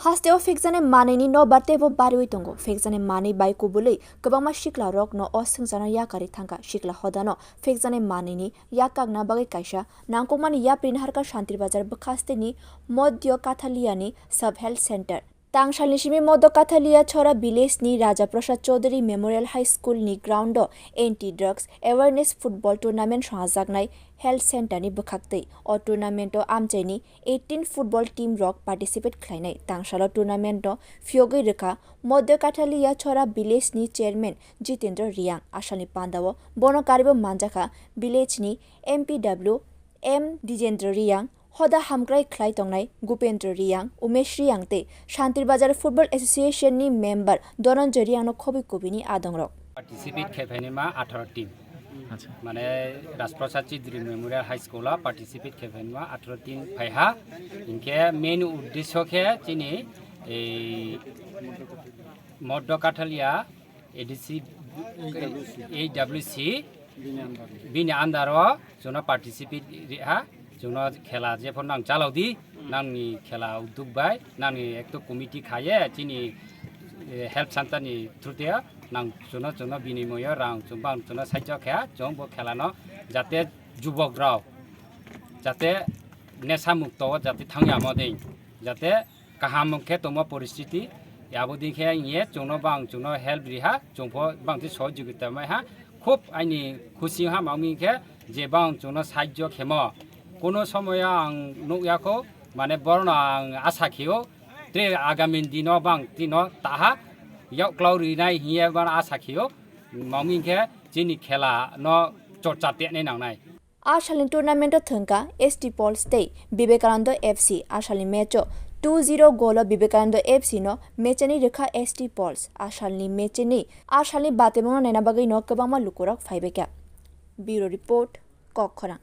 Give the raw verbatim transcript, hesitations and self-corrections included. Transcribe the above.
Hasteo phekjaknai manwini nobar teibo bariwi tongo. Phekjaknai manwi bai kubulwi kwbangma siklarokno o swngcharno yakarwi thangkha. Sikla hodano phekjaknai manwini yak kakna bagwi kaisa nangkukmani yapri naharkha Shantir Bazar bwkhasteni Modhya Kathaliani Sub Health Center. Tangsalni simi Modhya Kathalia Chhora village ni Raja Prasad Chaudhary Memorial High School ni ground o Anti Drugs Awareness Football Tournament swngajaknai Health Center ni bwkhaktwi. O tournament o amchaini eighteen football team rok participate khlainai. Tangsalo tournament no phiyogwi rwkha Modhya Kathalia Chhora village ni chairman Jitendra Reang. Asalni pandao bono karibo manjakha village ni M P W M Dijendra Reang, hoda hamkrai khlai tongnai Gupendra Reang, Umesh Reang tei Shantir Bazar Football Association ni member Dhananjay Reang no khobwi kubini adongrok. Participate khe phainai ma atharo team. Acha. Mane Rajprasad Chaudhary Memorial High School o participate khe phainai ma atharo team phaiha. Hinkhe main uddesyo khe chini ei Modhya Kathalia A D C, A W C, bini under o chwngno participate riha, chwngno khela jephor nang chalodi, nangni khela uduk bai, nangni ekto committee khaye, chini, eh, health center ni through te nang chwngno, chwngno binimoyo rang chwng bang chwngno saichok kha, chwng bo khela no jate jubok rok, jate nesa mukto o jate thangya mo dei, jate kaham khe tongma poristiti, abo dei khe ang ye chwngno bang chwngno help riha, chwngpho bang tei sohojogita maiha, khub aini khusi ha mangmi khe je bang chwngno sahajyo khemo. Kono somoyo ang nukya kho, mane borno ang asa khio, tre agami dino bang tino taha, yauklau rinai hiye bang asa khio, mangmi khe chini khela no chorcha tenai nangnai. A salni tournament o thwngkha S T Pulse tei Vivekananda F C. A salni match o two zero goal o Vivekananda F C no mechani rwkha S T Pulse. A salni mechani, a salni batemungno naina bagwi no kwbangma lukurok phaibaikha. Bureau Report, Kokkhorang.